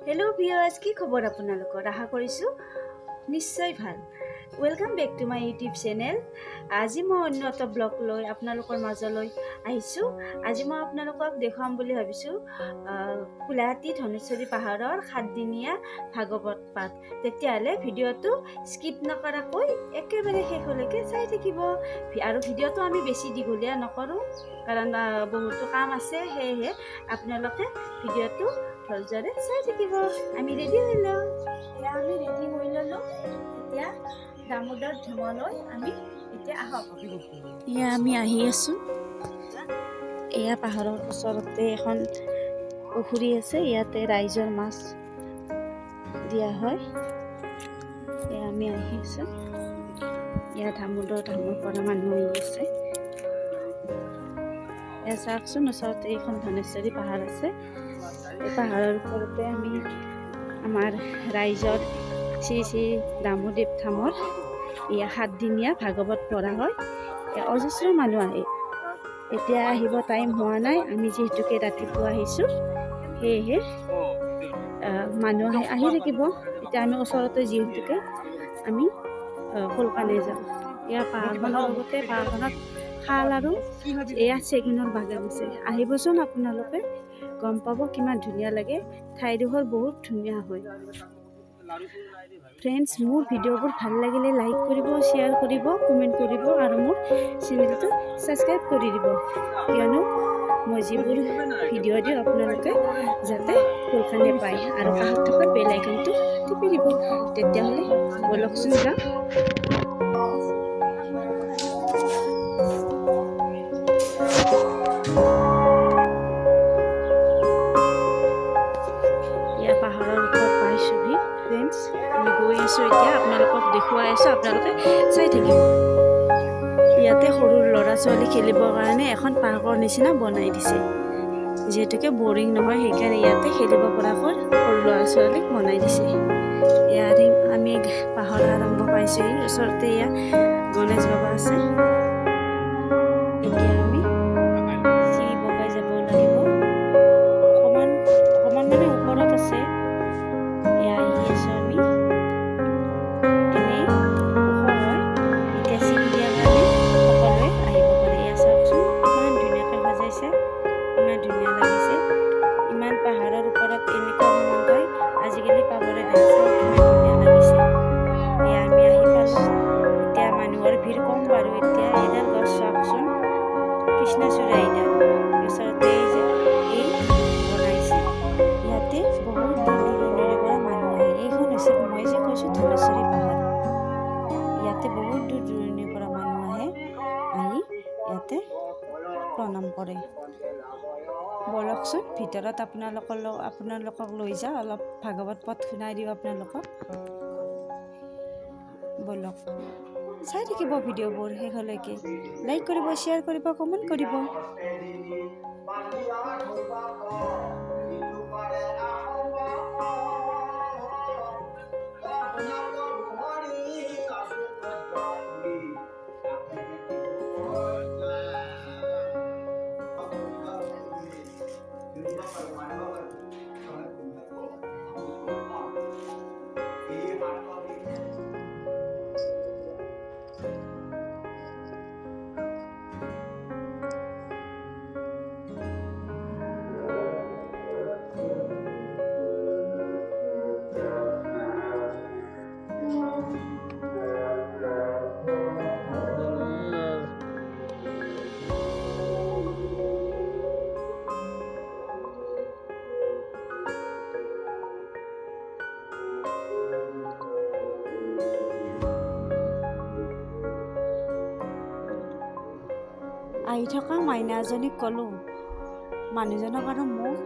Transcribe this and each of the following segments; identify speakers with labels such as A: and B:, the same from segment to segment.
A: Hello' viewers, কি খবৰ আপোনালোকৰ? আশা কৰিছোঁ নিশ্চয় ভাল। Welcome back to my YouTube channel. আজি মই অন্য এটা ব্লগ লৈ আপোনালোকৰ মাজলৈ আহিছোঁ। আজি মই আপোনালোকক দেখুৱাম বুলি ভাবিছোঁ কোলাহাটী ধনেশ্বৰী পাহাৰৰ সাতদিনীয়া ভাগৱত পাঠ। তেতিয়াহ'লে ভিডিঅ'টো স্কিপ নকৰাকৈ একেবাৰে শেষলৈকে চাই থাকিব। আৰু ভিডিঅ'টো আমি বেছি দীঘলীয়া নকৰোঁ, কাৰণ বহুতো কাম আছে। সেয়েহে আপোনালোকে ভিডিঅ'টো ধৈৰ্যৰে চাই থাকিব। আমি ৰেডি হৈ লওঁ। এয়া আমি ৰেডি হৈ ল'লোঁ। এতিয়া দামোদৰ ধামলৈ আমি এতিয়া আহক। এয়া আমি আহি আছোঁ। এয়া পাহাৰৰ ওচৰতে এখন পুখুৰী আছে, ইয়াতে ৰাইজৰ মাছ দিয়া হয়। এয়া আমি আহি আছোঁ। এয়া দামোদৰ ধামৰ পৰা মানুহ আহি আছে। এয়া চাওকচোন, ওচৰতে এইখন ধনেশ্বৰী পাহাৰ আছে। এই পাহাৰৰ ওপৰতে আমি আমাৰ ৰাইজৰ শ্ৰী শ্ৰী দামোদেৱ ধামৰ এয়া সাতদিনীয়া ভাগৱত পঢ়া হয়। অজস্ৰ মানুহ আহে। এতিয়া আহিব টাইম হোৱা নাই, আমি যিহেতুকে ৰাতিপুৱা আহিছোঁ, সেয়েহে মানুহ আহি থাকিব। এতিয়া আমি ওচৰতে যিহেতুকে আমি সোনকালে যাওঁ। এয়া পাহাৰখনৰ লগতে পাহাৰখনত খাল আৰু এয়া চেগুনৰ বাগান আছে। আহিবচোন আপোনালোকে, গম পাব কিমান ধুনীয়া লাগে। ঠাইডোখৰ বহুত ধুনীয়া হয়। ফ্ৰেণ্ডছ, মোৰ ভিডিঅ'বোৰ ভাল লাগিলে লাইক কৰিব, শ্বেয়াৰ কৰিব, কমেণ্ট কৰিব আৰু মোৰ চেনেলটো ছাবস্ক্ৰাইব কৰি দিব। কিয়নো মই যিবোৰ ভিডিঅ' দিওঁ আপোনালোকে যাতে সোনকালে পায়। আৰু কাষত থকা বেল আইকনটো টিপি দিব। তেতিয়াহ'লে ব'লকচোন যাওঁ। এয়া পাহাৰৰ ওপৰত পাইছোঁহি ফ্ৰেণ্ডছ। আমি গৈ আছোঁ এতিয়া, আপোনালোকক দেখুৱাই আছোঁ, আপোনালোকে চাই থাকিব। ইয়াতে সৰু ল'ৰা ছোৱালী খেলিবৰ কাৰণে এখন পাৰ্কৰ নিচিনা বনাই দিছে। যিহেতুকে বৰিং নহয়, সেইকাৰণে ইয়াতে খেলিব পৰাকৈ সৰু ল'ৰা ছোৱালীক বনাই দিছে। ইয়াত আমি পাহাৰ আৰম্ভ পাইছোঁহি। ওচৰতে ইয়াত গণেশ বাবা আছে। এতিয়া আমি চিৰি বগাই যাব লাগিব। অকণমান অকণমান মানে ওপৰত আছে। এয়া আহি আছোঁ আমি। এনেই ওখ হয়, এতিয়া চিৰি দিয়াৰ কাৰণে সকলোৱে আহিব পাৰে। এয়া চাওকচোন, ইমান ধুনীয়াকৈ সজাইছে, ইমান ধুনীয়া লাগিছে। ইমান পাহাৰৰ ওপৰত এনেকুৱা সমান ঠাই আজিকালি পাবলৈ নাই। চাওক কিমান ধুনীয়া লাগিছে। এয়া আমি আহি পালোঁ। এতিয়া মানুহৰ ভিৰ কম বাৰু। এতিয়া এইডাল গছ চাওকচোন, কৃষ্ণচূড়া এইডাল। ওচৰতে এই যে এই বনাইছে। ইয়াতে বহুত দূৰ দূৰণিৰ পৰা মানুহ আহে। এইখন হৈছে মই যে কৈছোঁ ধনেশ্বৰী পাহাৰ। ইয়াতে বহুত দূৰ দূৰণিৰ পৰা মানুহ আহে, আহি ইয়াতে প্ৰণাম কৰে। ব'লকচোন ভিতৰত আপোনালোকক লৈ যাওঁ, অলপ ভাগৱত পথ শুনাই দিওঁ আপোনালোকক। ব'লক, চাই থাকিব ভিডিঅ'বোৰ শেষলৈকে। লাইক কৰিব, শ্বেয়াৰ কৰিব, কমেণ্ট কৰিব। আহি থকা মাইনা এজনীক ক'লোঁ, মানুহজনক আৰু মোক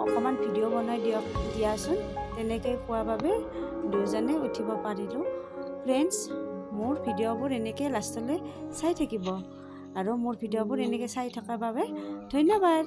A: অকণমান ভিডিঅ' বনাই দিয়ক দিয়াচোন। তেনেকৈ কোৱাৰ বাবে দুয়োজনে উঠিব পাৰিলোঁ। ফ্ৰেণ্ডছ, মোৰ ভিডিঅ'বোৰ এনেকৈ লাষ্টলৈ চাই থাকিব আৰু মোৰ ভিডিঅ'বোৰ এনেকৈ চাই থকাৰ বাবে ধন্যবাদ।